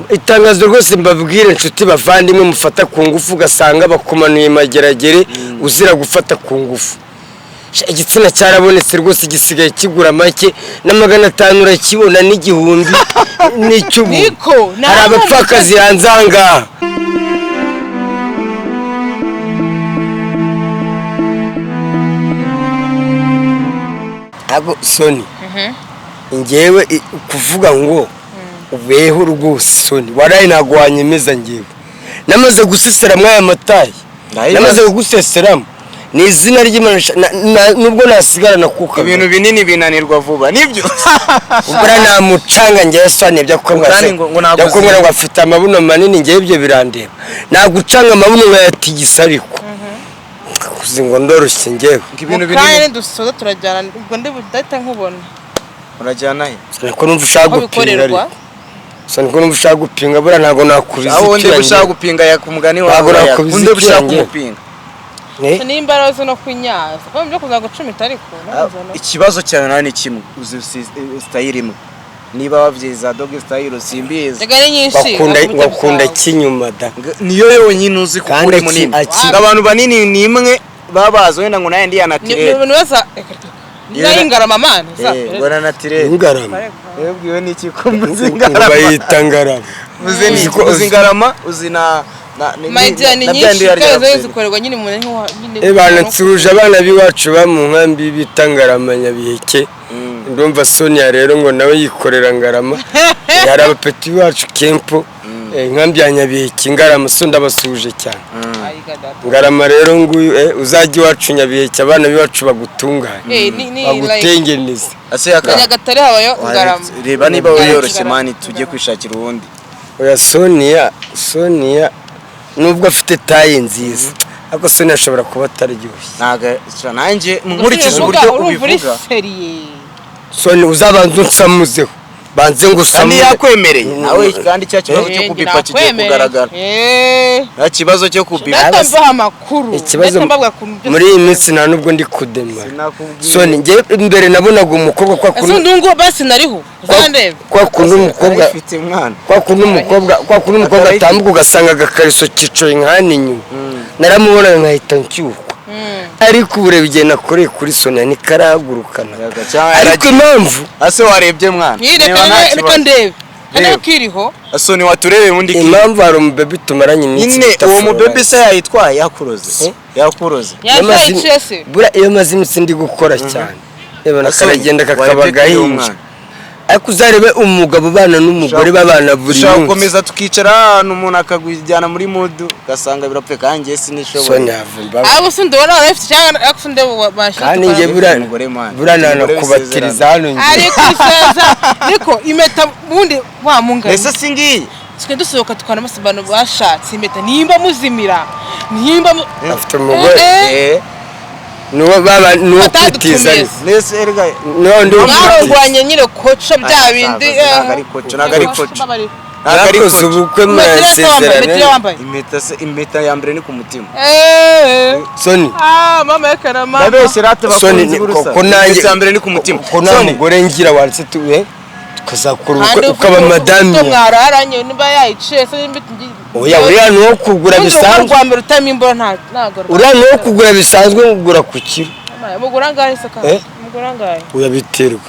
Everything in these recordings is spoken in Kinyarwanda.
Itangazo rwose mbabwire, inshuti bavandimwe, mufata ku ngufu, ugasanga bakumanuye mageragere uzira gufata ku ngufu. Sha, igitsina cyarabonetse rwose, gisigaye kigura make, na 500 urakibona, n'1000 n'icy'ubu. Niko, hari abapfakazi hanze aha ngaha. Ntabwo Soni, ngewe kuvuga ngo ubeho rwose, Soni, waraye ntabwo wanyemeza. Ngewe namaze guseseramo aya matayi. Ndayibaza. Namaze kuguseseramo ni izina ry'Imana, nubwo nasigarana kuka. Ibintu binini binanirwa vuba, nibyo. Ubura namucanga ngewe Soni, ibyo kumbwira Kandi ngo ntabwo ibyo kumbwira ngo afite amabuno manini, ngewe ibyo birandeba. Nagucanga amabuno nkayatigisa, ariko kuzi ngo ndoroshye ngewe. Ngo ibintu Mu kanya binini. nidusoza turajyana, ubwo ndi budahita nkubona. Urajyana he? Soni, ko numva ushaka Aho gupinga? bikorerwa. Ariko Soni, ko numva ushaka gupinga, buriya ntabwo nakubiza Aho undi icyuya ushaka ngewe. gupinga ya ku mugani wawe. Ntabwo nakubiza Undi ushaka icyuya ngewe. kumupinga. Eh? Nimba arazi no kunyaza kuko byo kuza gucumita, ariko naza Ikibazo cyawe nawe ni kimwe, uzi style imwe, niba wabyiza dog style simbizi. Rega ni nyinshi. Bakunda bakubita bakunda byawe. kinyuma da. Niyo yonyine uzi kuko Kandi uri munini. Ngo abantu banini ni imwe baba bazi, wenda ngo nawe ndi ya Ni naturel. ni baza nayo ingarama man. Ngo na naturel. Ingarama. Webwiwe n'iki ko muzi Ngo ingarama? bayita ngarama. Uzi ni Uzi ko- uzi ingarama, uzi na My dear, ni na nyinshi byandi yarya kandi zo yavuze. zikorerwa nyine umuntu nk'uwa nyine. Ebana, nsuje abana b'iwacu ba mu nkambi bita Ngarama Nyabiheke. Ndumva Sonia rero ngo nawe yikorera ngarama. Hari abapeti b'iwacu kempo, inkambi ya Nyabiheke, Ngarama, so ndabasuhuje cyane. Ayiga data. Ngarama rero nguyu, uzajya iwacu Nyabiheke, abana b'iwacu bagutunganye, Eh, ni like bagutengeneze. Ase yaka. Na Nyagatare habayo ngarama. Reba niba Ngarama. wiyoroshye man, tujye kwishakira uwundi. Oya, Sonia, Sonia nubwo afite taille nziza, ariko Sonia ashobora kuba ataryoshye. Ntago nanjye nkurikije Uvuga, uburyo urumva uri ubivuga. sérieux. Soni, uzabanza unsamuzeho, banze ngo Kandi usamure. yakwemereye nawe, kandi cya kibazo cyo Eh, kubipa kigiye nakwemereye. kugaragara. Eh. Nta kibazo cyo kubipa. Ndahita mbaha amakuru. Ikibazo Ndahita mbabwira ukuntu byose. muri iyi minsi nta nubwo ndi kudemara. Sinakubwiye. Soni, njye mbere nabonaga umukobwa kwa Ese kuntu undi ngo basi nariho uzandebe. Kwa kuntu umukobwa Arayifite mwana. kwa kuntu umukobwa Atarayifite. atambuka, ugasanga agakariso kicoye nk'ahano inyuma, naramubonaga nkahita nshyukwa. Ariko ubu reba igihe nakoreye kuri Sonia ntikarahagurukana. Yaga, cyangwa Ariko yaragiye. impamvu Ase warebye mwana? Nyine Niba reka nta reka kibazo. ndebe Reba. hano kiriho. Asoni waturebeye ubundi Impamvu hari umubebi tumaranye iminsi nyine bita uwo Florence. mubebi se yayitwaye, yakuroze yakuroze. Yaje se. Buriya iyo maze iminsi ndi gukora cyane, reba Asoni, karagenda kakaba warebye kuri uwo agahinja. mwana. Ariko uzarebe umugabo ubana n'umugore babana buri Ushobora munsi. gukomeza tukicara ahantu, umuntu akakujyana muri mood, ugasanga birapfuye, kandi njye sinishoboye. Soni yava imbabazi. Abo se ndabona barafite cyangwa ariko se ndeba bashyira. Kandi njye buriya Umugore man. buriya Umugore nanakubatiriza hano njye. Ariko iseza ariko impeta ubundi wa mungana. Ese si ngiyi? Twe dusohoka tukana abantu bashatse impeta, nimba muzimira, nimba Afite umugore. Eh, Eh. Nuwo baba nuwo Batadutumiza. kwitiza ariko. Nese erega. Nuwo ndi Mwarongwanye nyine koco bya bindi. Ntabwo ari koco, ntabwo ari koco. Mbabarira. Ntabwo ari Mwakoze koco. ubukwe Metero wambaye, metero murasezerana. wambaye. Impeta se, impeta ya mbere ni ku mutima. Eh. Soni. Ah, mama yerekana mama. Ndabeshyera ate Soni bakunzi b'urusa? ko nanjye Impeta ya mbere ni ku mutima. Ko nta Soni. mugore ngira, wanditse tu tukazakora ubukwe Kandi ukaba ufite madame. Mwararanye niba yayiciye se nimba Oya, uriya ni uwo kugura bisanzwe bisanzwe. Rwa mbere utama imboro nta ntago. Uriya ni uwo kugura bisanzwe, ugura ku kiro. Mugura angahe se kandi? Eh? Mugura angahe? Oya, biterwa.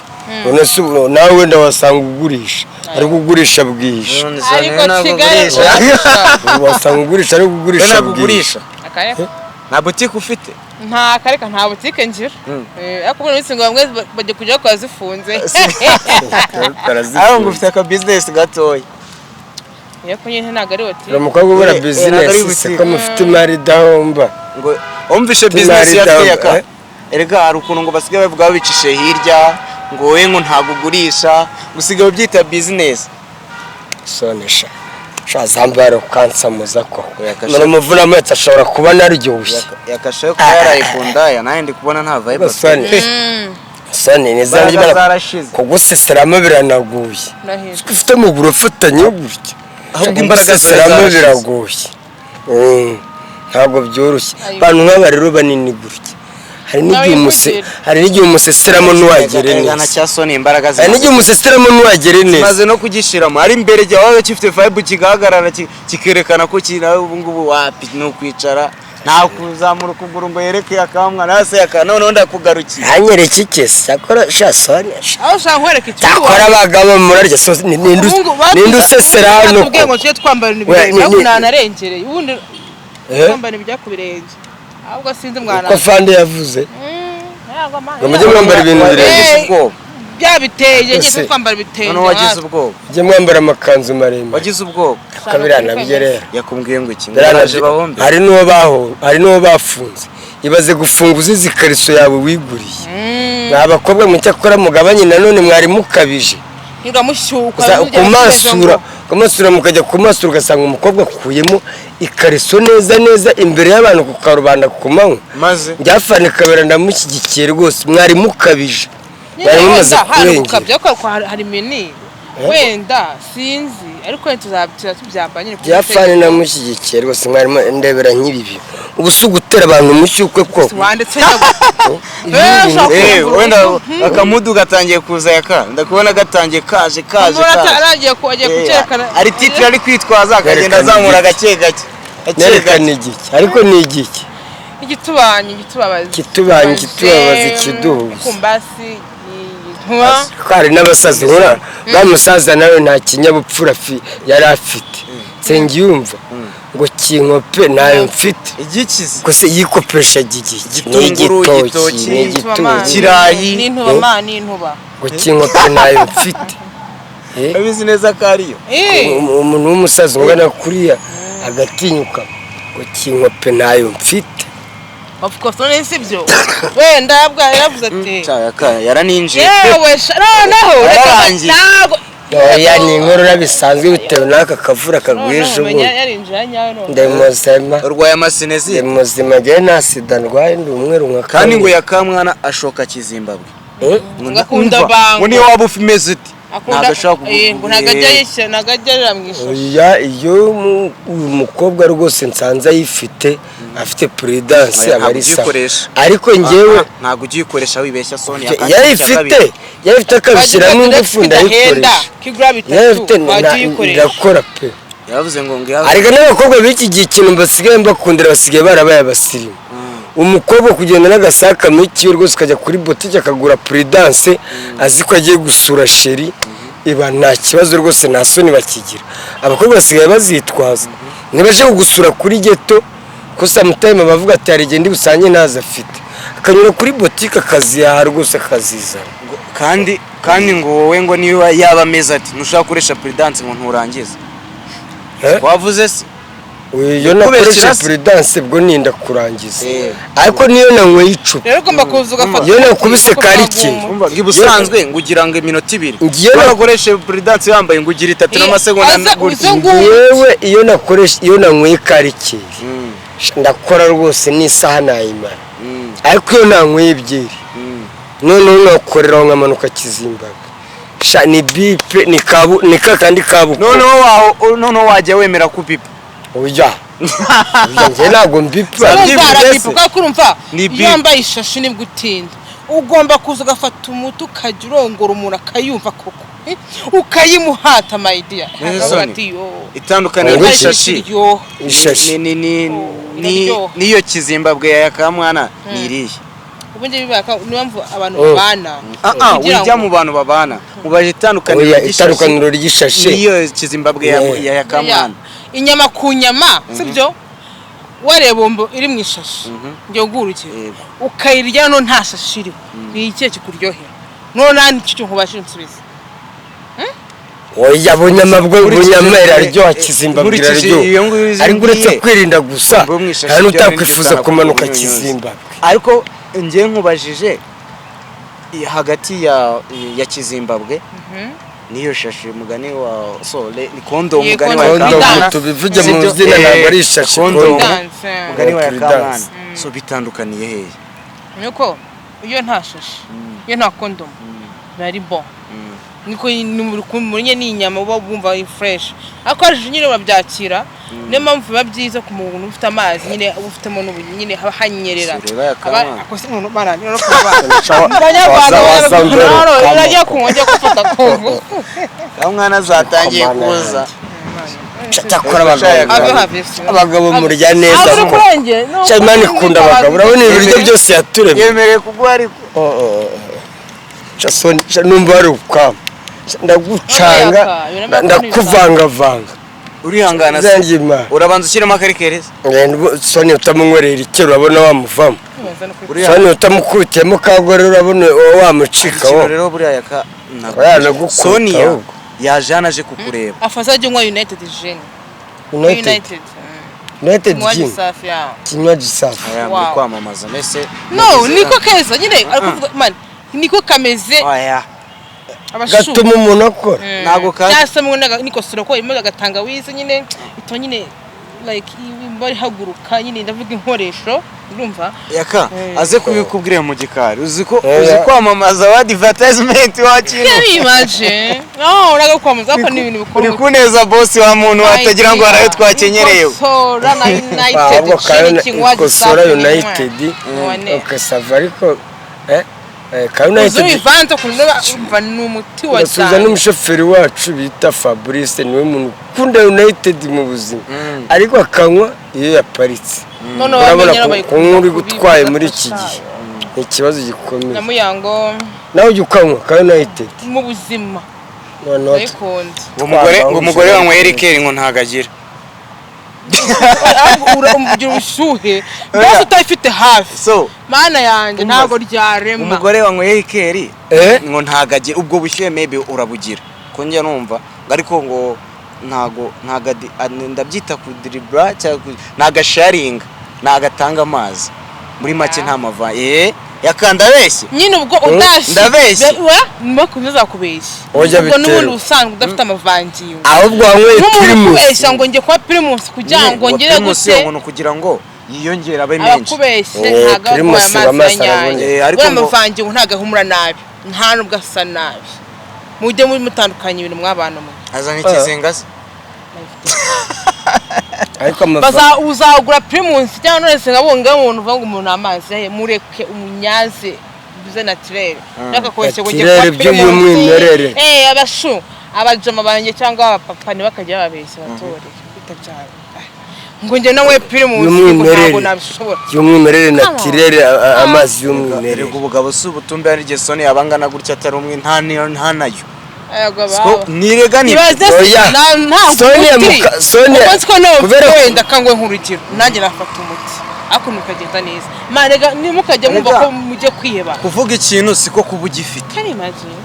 None se ubu nawe wenda wasanga ugurisha, ariko ugurisha bwije. Ariko Kigali Wasanga ugurisha, ariko ugurisha Ntabwo bwije. ugurisha. Akareka. Nta butike ufite? Nta kareka, nta butike ngira. Eh, ariko muri minsi ngo bamwe bajya kujya bakora zifunze. Aho ngo ufite aka business gatoya. Iyo ko nyine ntabwo ari butike. Uriya mukobwa ubura Eh, eh, ntabwo ari business se butike. ko mufite imari idahomba? Ngo wumvishe Ufite business imari ya idahomba, yaka. eh? Erega hari ukuntu ngo basigaye bavuga babicishe hirya, ngo wowe ngo ntabwo ugurisha, gusigaye ubyita business. Sonesha sha, zambara ukansamuza koko. Oya, kasha. None umuvuna amezi ashobora kuba anaryoshye. Yakashayo kuba yaraye ku ndaya, nanjye ndi kubona nta vibe Soni. afite. Soni ni Imbaraga izina zarashize. Kuguseseramo biranaguye. Ndahiro. Ufite amaguru afatanye gutya. Ahubwo imbaraga zawe Kuguseseramo zarashize. biragoye. Ntabwo byoroshye. Ayo. Abantu nk'aba rero banini gutya, Hari n'igihe Nawe hari n'igihe umuseseramo ntiwagere Erega neza. cya Soni imbaraga Hari zimaze n'igihe umuseseramo ntiwagere neza. Zimaze no kugishiramo. Ari imbere igihe waba gifite vibe, kigahagarara, kikerekana ko kiri nawe. Ubu ngubu wapi, ni ukwicara, nta kuzamura ukuguru ngo yereke akamwa nase aka noneho ndakugarukiye. Hanyereka iki se? Cyakora sha Soni, Aho ushaka nkwereka icyo. Cyakora abagabo murarya. So ninde usesera hano? Batubwiye ngo tujye twambara ibintu We, birenze, ariko ntanarengereye ubundi. Eh? Twambara ibijya ku birenge, ahubwo sinzi mwana. Uko afande yavuze Ntabwo ngo mujye mwambara ibintu birenze. Wagize ubwoba. Bya bitenge nyine, Ese. twambara ibitenge. Noneho wagize ubwoba. Mujye mwambara amakanzu maremare. Wagize ubwoba. Kabiriya nabyo rero. Yakubwiye ngo iki? Ngo Biriya baraje nabyo- bahombe. Hari n'uwo bafunze. Ibaze gufunga uzize ikariso yawe wiguriye. Mwa bakobwa mwe, cyakora mugabanye nanone, mwari mukabije. Ntigamushyuka. Kumasura, mukajya kumasura, ugasanga umukobwa akuyemo ikariso neza neza imbere y'abantu ku karubanda ku manywa. Maze Byafane Kabera ndamushyigikiye rwose, mwari mukabije, mwari mumaze hari kurengera. gukabya ko hari mini wenda sinzi, ariko wenda tuzaba tubyambara nyine. Byafane ndamushyigikiye rwose, mwari ndebera nk'ibi ubu si ugutera abantu umushyukwe koko? Wanditse. Ibi ni ibintu- Eh, wenda akamudu gatangiye kuza, yaka ndakubona gatangiye kaje kaje kaje. Arangiye agiye kucyerekana. Ari titire ari kwitwaza, akagenda Nerekana azamura igiki. gake gake gake. Nerekana Gake. igiki? Ariko ni igiki? Igitubanyi, igitubabaza. Ikitubanyi, ikitubabaza, ikiduhuza. Kumbasi ntuba. Ko hari n'abasaza nkura ba musaza nawe nta kinyabupfura yari afite. Nsengiyumva ngo kinkope ntayo mfite. Igikize. Gusa yikopeshaga igiki? Ni Igitunguru, igitoki, igitoki, ni igitunguru. Ikirayi. N'intuba ma n'intuba. Ngo kinkope ntayo mfite. Eh? Abizi neza ko ariyo. Eh, Umuntu w'umusaza ungana kuriya agatinyuka ngo kinkope ntayo mfite. Of course, none si byo wenda bwa yaravuze ati Yaka yaraninjiye. Yewe sha, noneho reka. Yararangiye. Ntabwo. Oya, ni inkorora bisanzwe bitewe n'aka kavura kaguye Noneho ejo umenya bundi. yarinjira nyawe none. Ndi muzima. Urwaye amasinezi. Ndi muzima, njyewe nta sida ndwaye, ndi umweru nka Kandi ngo kamwe. yakamwana ashoka Kizimbabwe. Eh? Ngo akunda bango. Ngo niyo waba umeze ute, Akunda. ntabwo ashobora. Eh, ngo ntabwo ajya yishyira, ntabwo ajya arira mu ishashi. Oya, iyo uyu mukobwa rwose nsanze ayifite, afite Prudence, Oya, aba ari ntabwo sawa. ugikoresha. Ariko njyewe Ntabwo ugikoresha, wibeshya Soni. Yarayifite, yarayifite, akabishyiramo ingufu, ndayikoresha. Kigura bitatu. Yarayifite. Wajya uyikoresha. Ndakora pe. Yaravuze ngo Ariko n'abakobwa b'iki gihe, ikintu basigaye mbakundira, basigaye barabaye abasirimu. Umukobwa kugenda n'agasaka miki rwose, ukajya kuri botike akagura Prudence azi ko agiye gusura chéri, iba nta kibazo rwose, nta soni bakigira. Abakobwa basigaye bazitwaza ntibaje kugusura kuri ghetto, ko sometime bavuga ati hari igihe ndi busange ntazo afite, akanyura kuri botike akazihaha rwose akazizana. Kandi ngo wowe ngo niba yaba ameze ati ntushobora gukoresha Prudence ngo nturangize. Eh? Wavuze se? Iyo nakoresha Kubeshyira se? Prudence bwo ninda kurangiza, Eh. ariko niyo nanyweye icupa, Rero ugomba kuza ugafata. Iyo nakubise karike. Umva ngo ubusanzwe ngo ugira ngo iminota 2. Ngiye Warakoresha Prudence yambaye ngo ugira 3 n'amasegonda Aza- gutya. uzo ngubu. Yewe, iyo nakoresha, iyo nanyweye karikeri, ndakora rwose n'isaha nayimara. Ariko iyo nanyweye ebyiri, noneho nkakoreraho nkamanuka Kizimbabwe, sha ni bipe, ni kabu, ni kakandi kabuko. Noneho wajya wemera kubipa? Oya, oya, njye ntabwo mbipa. Urumva Byibwe arabipa se. kubera ko urumva Ni iyo bip. wambaye ishashi nibwo utinda. Ugomba kuza ugafata umuti, ukajya urongora umuntu akayumva koko. Eh, ukayimuhata my dear. Neza. Akavuga Soni. ati yo. Itandukaniro Ngo ry'ishashi iryoha. Ishashi. Iraryoha. n'iyo Kizimbabwe ya Yakamwana ni irihe? Ubu njye bibaye niyo mpamvu abantu Oh. babana Ah ah, kugira wijya ngo- mu bantu babana, mubaje itandukaniro Oya, ry'ishashi itandukaniro ry'ishashi n'iyo Kizimbabwe ya Yeah. ya Yakamwana. Inyama ku nyama, sibyo? Wareba bombo iri mu ishashi, njye nguha urugero, Yego. ukayirya no nta shashi iriho, ni ikihe kikuryohera? None nta n'icyo nkubashije nsubiza. Oya, bunyama bwo bunyama iraryoha, Kizimbabwe Nkurikije iraryoha, iyo ngiyo ariko uretse umbwiye, kwirinda gusa, bombo mu ishashi nta byo n'utakwifuza nibyo kumanuka unyunyuza. Kizimbabwe. Ariko njye nkubajije hagati ya Kizimbabwe n'iyo shashi, mugani wa so ni kondomu, Ye, mugani wa kondomu. Kondomu. Yakamwana. Tubivuge mu Sibyo? zina, Eh, ntabwo ari ishashi, kondomu. kondomu. Dance. Mugani wa Prudence. Yakamwana, so bitandukaniye hehe? Nuko iyo nta shashi, iyo nta kondomu. Biba ari bon, niko muri nyine ni inyama uba wumva ari fresh, ariko haje nyine urabyakira. Niyo mpamvu biba byiza ku muntu ufite amazi nyine, uba ufitemo n'ubu nyine haba hanyerera. Si ureba yakamana. Haba akose umuntu barani no kuba abanyarwanda baragiye kunywa, agiye gufata ku ngufu. Mwana zatangiye Komana kuza. Cyakora abagabo, Have, have. abagabo murya neza. Abo uri Ko kurengera no. Cya Imana ikunda abagabo, urabona ibiryo byose yaturemye. Yemereye kuguha ariko. Oh, oh, oh. Ca soni, ca numva hari ukama. Ca ndagucanga, ndakuvangavanga. Urihangana se? Zanjye Imana. Urabanza ushyiremo akarikereza. Ngenda Soni utamunywerera icyo, urabona wamuvamo. Uriya Soni utamukubitiyemo kagore, urabona wamucika ikintu wo. Rero buriya yaka Yanagukubita Sonia ahubwo. yaje hano aje kukureba. Afazajya unywa United Gin. United. United. United Kinywaji Gin. safi yawo. Kinywaji safi. Aya muri Wow. kwamamaza mbese. No, niko keza nyine ari kuvuga man, niko kameze. Oya. Abashu Gatuma umuntu akora. Ntago cyangwa se mwe nikosora ko irimo agatangawizi nyine ituma nyine like imba ihaguruka nyine, ndavuga inkoresho, urumva? Yaka aze kubikubwira mu gikari, uzi ko Oya. uzi kwamamaza wa advertisement wa kintu. Can you imagine? No, uraga kwamamaza ko ni ibintu Uri bikora. kuneza boss wa muntu watagira ngo harayo twakenyerewe. Ikosora na United Ahubwo Gin, ikinywaji ikosora safi. United. None. Okay, ça va, ariko ka Uzi United ubivanze ukuntu umva ni umuti wa ndasuhuza cyane. n'umushoferi wacu bita Fabrice, niwe muntu ukunda United mu buzima, ariko akanywa iyo yaparitse. None Urabona wamenye ko kunywa uri gutwaye muri iki gihe ni ikibazo gikomeye. Na Muyango. Nawe ujya ukanywa ka United? Mu buzima Noneho ndayikunda. Ngo umugore, ngo umugore wanyweye liqueur ngo ntago agira. Ugira ubushyuhe mbese utayifite hafi. So Mana yanjye, ntabwo ryarema. Umugore wanyweye liqueur Eh? ngo ntago agira ubwo bushyuhe, maybe urabugira ko njya numva ngo, ariko ngo ntago ndabyita kudiribura cyangwa ntago asharinga, ntago atanga amazi muri make, nta mava yakanda abeshye. Nyine ubwo udashye. Ndabeshye. Bakomeza kubeshya. Oya, Ubwo n'ubundi biterwa. usanzwe udafite amavangingo. Ahubwo wanyweye Nk'umuntu Primus. ukubeshya ngo njye kwa Primus kugira ngo ngire Primus gute. Ngo ni ukugira ngo yiyongere abe menshi. Abakubeshye ntabwo aba Primus aguhaye amazi amazi ya nyayo. araboneka. Ariko Buriya amavangingo ntabwo ahumura nabi, nta nubwo asa nabi. Mujye mutandukanya ibintu mwabana mwe. Azana ikizinga se? Ariko amava Baza uzagura Primus cyangwa none se nkabonga umuntu uvuga ngo umuntu amazi ye, mureke umunyaze bize naturel, nakakoresha ngo njye kwa Naturel by'umwimerere. Primus. Abashu abajama banjye cyangwa abapapa ntibakajya babeshya abaturage bitabyara ngo njye nawe Primus ngo Y'umwimerere. ntabwo nabishobora. Y'umwimerere, naturel, amazi y'umwimerere. Erega ubugabo si ubutumbi, hari igihe Soni yaba angana gutya atari umwe, nta niyo nta nayo. Yego. Siko Baba nirega ni Ibaze se Oya. ntabwo Sonia umuti. Sonia Ubwo nzi ko nawe kubera ko- wenda kangwe nk'urugero nanjye nafata umuti ariko ntukagenda neza marega ntimukajya mwumva Erega. ko mujye kwiheba. Kuvuga ikintu siko kuba ugifite. Can you imagine,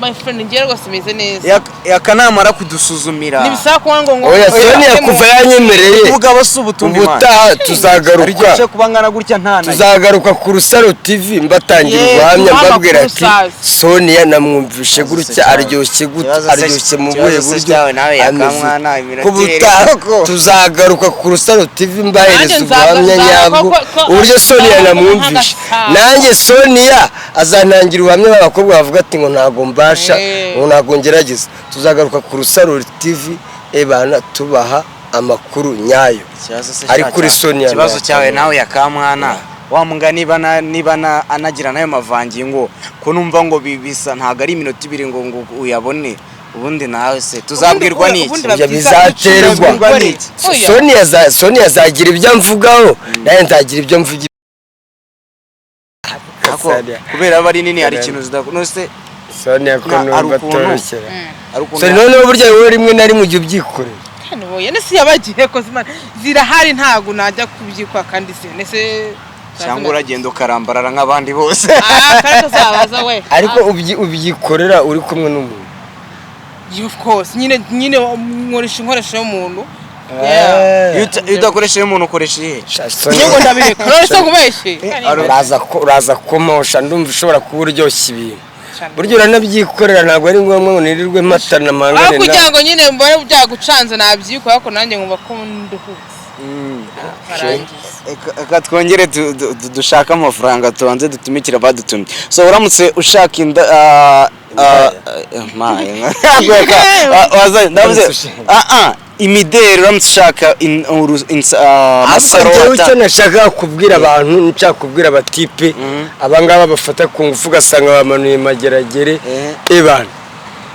my friend? Ngiye rwose meze neza. Yakanamara kudusuzumira. Ntibisaba kuba ngo Oya, Sonia kuva yanyemereye Ubugabo si ubutumbi, man. ubutaha Hari igihe tuzagaruka ushobora kuba angana gutya nta nayo. Tuzagaruka ku Rusaro TV mbatangira Ye, ubuhamya, tubaha mbabwira amakuru ati sazi. Sonia namwumvishe Ikibazo gutya, se cyawe. aryoshye gutya, Ikibazo se- aryoshye mu ikibazo buhe se buryo cyawe nawe ameze. yakamwana, Ku iminota butaha koko. tuzagaruka ku Rusaro TV mbahereza Nanjye nzaga- ubuhamya nyabwo uburyo Sonia namwumvishe. nk'agasabo. Nanjye Sonia azantangira ubuhamya b'abakobwa bavuga ati ngo ntabwo mbasha, ngo ntabwo ngerageza. Tuzagaruka ku Rusaro TV ebana tubaha amakuru nyayo. Ikibazo se Ari kuri Sonia ikibazo nawe. cyawe nawe yakamwana wa mugani, niba anagira nayo mavangingo ko numva ngo bisa ntabwo ari iminota 2 ngo uyabone. Ubundi nawe se tuzabwirwa Ubundi- n'iki? ubundi Ibyo babyiza bizaterwa. gucunga umugore. Oya. Sonia azagira ibyo amvugaho, nawe nzagira ibyo mvuga. Ariko kubera aba ari nini hari ikintu zidakora none se. Sonia ko Hari numva ukuntu- atorokera. Hari ukuntu Sonia, noneho burya wowe rimwe na rimwe ujya ubyikorera? Kandi oya, nese yabagiye ko zimana zirahari, ntabwo najya kubyikwa kandi se nese. Cyangwa uragenda ukarambarara nk'abandi bose. Ah, kandi uzabaza we. Ariko ubyikorera uri kumwe n'umuntu? Yeah, of course, nyine nkoresha inkoresho y'umuntu. Yeah. Iyo udakoresheje umuntu ukoresha iyihe? Sha, Sonia, Nyine ngo ndabireka none se nkubeshye? uraza kumosha, ndumva ushobora kuba uryoshya ibintu. Burya uranabyikorera, ntabwo ari ngombwa ngo nirirwe mpatana Aho mpangane kugira ngo nyine mbone byagucanze nabyikora, ariko nanjye nkumva ko nduhutse nkarangiza. Reka twongere dushake amafaranga, tubanze dutumikire abadutumye. So uramutse ushaka inda Maye, ndavuze imideri, uramutse ushaka amasaro. Ariko njyewe icyo nashaka kubwira abantu, nshaka kubwira abatipe abangaba bafata ku ngufu, ugasanga bamanuye Mageragere. Ebana,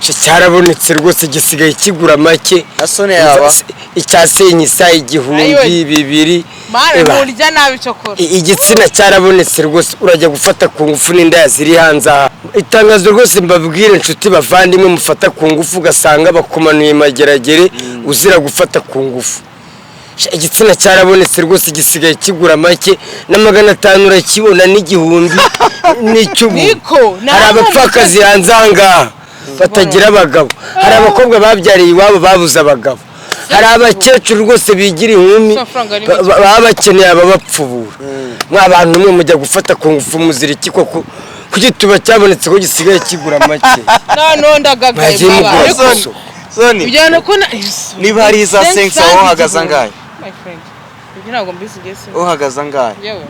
cyarabonetse rwose, gisigaye kigura make. Na Sonia yaba? Icya senyisa 1000, Ayiwe. 2000. Mara Ebana, nturya nabi cyokora. Igitsina cyarabonetse rwose, urajya gufata ku ngufu n'indaya ziri hanze aha. Itangazo rwose mbabwire, inshuti bavandimwe mufata ku ngufu, ugasanga bakumanuye Mageragere uzira gufata ku ngufu. Igitsina cyarabonetse rwose, gisigaye kigura make, na 500 urakibona, n'1000 n'icy'ubu. Niko, Hari nawe abapfakazi hanze aha ngaha batagira abagabo, hari abakobwa babyariye iwabo babuze abagabo, hari abakecuru rwose bigira inkumi, Si amafaranga ari make. baba bakeneye ababapfubura. Mwa bantu mwe mujya gufata ku ngufu muzira iki koko? Kuki tuba cyabonetse ko gisigaye kigura make? Noneho ndagagaye. Mwagiye Baba. mugura Ariko isoko. Soni, bijyana ko na Niba hari iza Cinq 500, wowe uhagaze angahe? My friend, ibyo ntabwo mbizi ngiye si Uhagaze angahe? Yewe.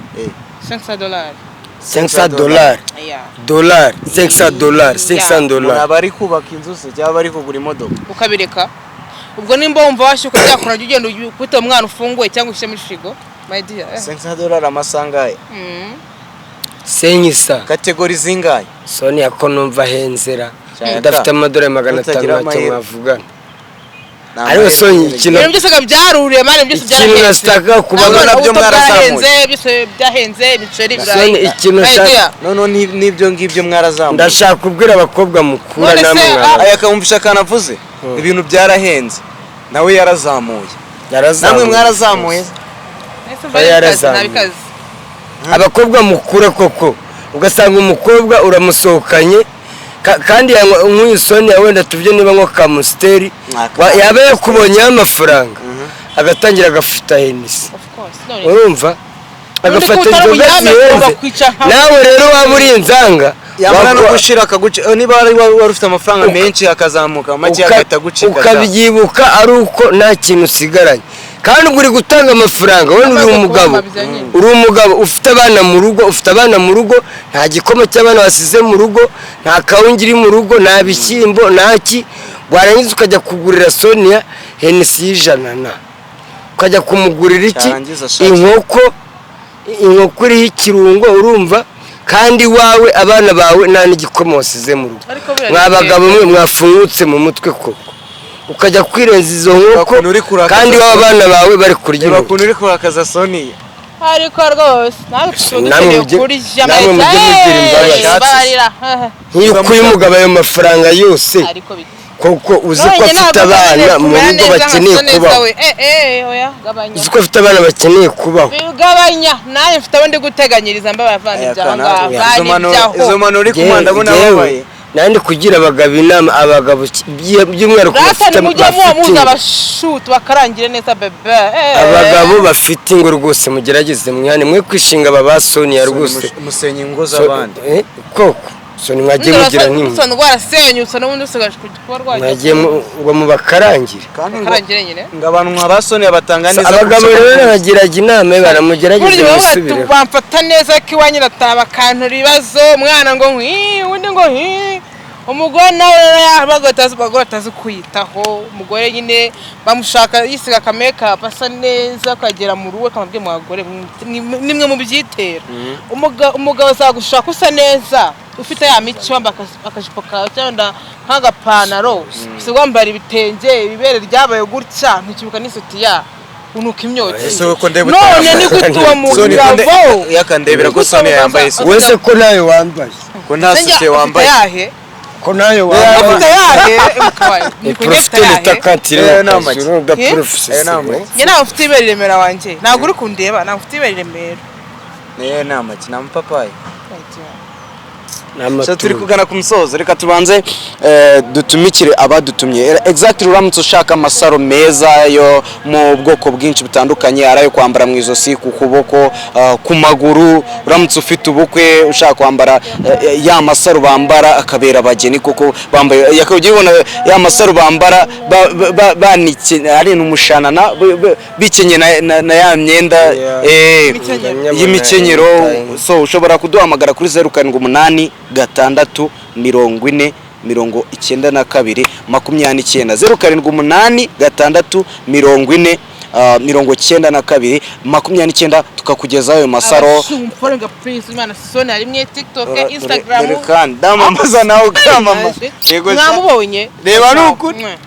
$500. $500? Yeah. Dolari, $500, 500 Umuntu dolari. aba ari kubaka inzu se cyangwa ari kugura imodoka? Ukabireka. Ubwo nimba wumva washyuka byakora, jya ugenda ukubita umwana ufunguye cyangwa ushyire muri firigo, my dear. $500 amasaha angahe? Senyisa. Catégorie zingahe? Sonia, ko numva ahenzera? Cyane. Udafite amadolari 500 Utagira ntacyo amahirwe. mwavugana. Ni Ariko amahirwe Sonia, nyine. ikintu Ibintu byose byaruriye mani, byose ikintu byarahenze. nashaka kubaza Nabwo nabyo ubuto mwarazamuye. bwahenze, byose byahenze, imiceri, ibirayi. Sonia, ikintu My dear. Noneho n'ibyo ngibyo mwarazamuye. Ndashaka kubwira abakobwa mukura None se, namwe mwana. Aya akamwumvisha akantu avuze, ibintu byarahenze, nawe yarazamuye. Yarazamuye. Namwe mwarazamuye. Ese mva nabikaze, Yarazamuye. nabikaze. Abakobwa mukura koko, ugasanga umukobwa uramusohokanye, kandi yanywa nk'uyu Sonia, wenda tubyo niba nko kamusiteri, Mwaka. yaba yakubonyeho amafaranga, agatangira agafata Hennessy. Of course. None Urumva, agafata ko utari inzoga buyame, zihenze. ugomba kwicara. Nawe rero waba uri inzanga, Yamara no gushira akaguca, niba wari ufite amafaranga menshi akazamuka make, agahita agucika. Ukabyibuka ari uko nta kintu usigaranye, kandi ubwo uri gutanga amafaranga, wenda uri Amaze umugabo, kubona bizanye. uri umugabo ufite abana mu rugo, ufite abana mu rugo, nta gikoma cy'abana wasize mu rugo, nta kawunga iri mu rugo, nta bishyimbo, nta ki, warangiza ukajya kugurira Sonia Hennessy y'100, na ukajya kumugurira iki? Cyarangiza ashake. Inkoko, inkoko iriho ikirungo, urumva, kandi iwawe abana bawe nta n'igikoma wasize mu rugo. Ariko buriya Mwa ni bagabo mwe mwafungutse mu mutwe koko, ukajya kwirenza izo nkoko Ukuntu uri kurakaza kandi iwawe Sonia. abana bawe bari kurya Reba inkoko. ukuntu uri kurakaza Sonia. Ariko rwose natwe tuba Namwe dukeneye mujye kurya. namwe mujye mugira imbabazi. Bararira. Nk'iyo ukuye umugabo ayo mafaranga yose Ariko bite? koko, uzi ko afite abana mu rugo bakeneye kubaho? Oya, gabanya. Uzi ko afite abana bakeneye kubaho? Bigabanya, nanjye mfite abo ndi guteganyiriza, mba baravana ibyaho ngaho. Izo Bana mano uri kumanda, ndabona Njyewe, babaye. nandi kugira abagabo inama, abagabo by'umwihariko Rata bafite nimujye muba bafite muza ingo. abashuti bakarangire neza bebe. Abagabo bafite ingo rwose, mugerageze mwihane, mwe kwishinga aba ba Sonia rwose. Musenya ingo z'abandi. Koko Soni, mwagiye mugira nk'imwe. Usanga rwarasenyutse n'ubundi usigaje kuba rwajya. Mwagiye ngo mubakarangire. Kandi ngo Bakarangire nyine. ngo abantu nka ba Sonia batanga neza. Abagabo rero nabagiraga inama, baramugerageze Burya baba mwisubireho. bamfata neza ko iwanyu nataha bakantura ibibazo, umwana ngo nkwi, undi ngo nkwi, umugore nawe abagore batazi kwiyitaho. Umugore nyine bamushaka yisiga aka makeup, asa neza, akagera mu rugo akamubwira: "Mugore, nimwe mubyitera." Umugabo azagushaka usa neza, ufite ya mico, wambaye akajipo kawe cyangwa nk'agapantaro, usigaye wambara ibitenge, ibibere ryabaye gutya, ntikibuka n'isutiya, unuka imyotsi. Ese ko ndeba None utayambaye? ni gute uwo Sonia, ko mugabo yakandebera ko Sonia yambaye isuti. Wese ko nawe wambaye? Ko nta sutiye wambaye? Ayahe? Ko nawe Afite wambaye? ayahe? Profite litakatire. Eh, ni amagi. Da Eh? profite. Eh, ni amagi. Njye ntabwo mfite ibere i Remera wanjye, ntabwo uri kundeba, ntabwo mfite ibere i Remera. Niyo ni amagi, ni amapapayi. Ni So, turi amatunda. kugana ku musozo, reka tubanze dutumikire abadutumye. Exactly, uramutse ushaka amasaro meza yo mu bwoko bwinshi butandukanye, ari ayo kwambara mu ijosi, ku kuboko, ku maguru, uramutse ufite ubukwe ushaka kwambara ya masaro bambara akabera abageni koko bambaye, yakajya ubona ya masaro bambara banike ari n'umushanana, bikenye na ya myenda Yeah. Imikenyero. y'imikenyero. So ushobora kuduhamagara kuri 0786 40. 92 29, 0786 40 92 29, tukakugezaho ayo masaro. Mfollowinga please, Imana Sona rimwe, TikTok, Instagram. Dore kandi ndamamaza, nawe ukamamaza. Yego sha. Mwamubonye. Reba ni ukuri. Mwe.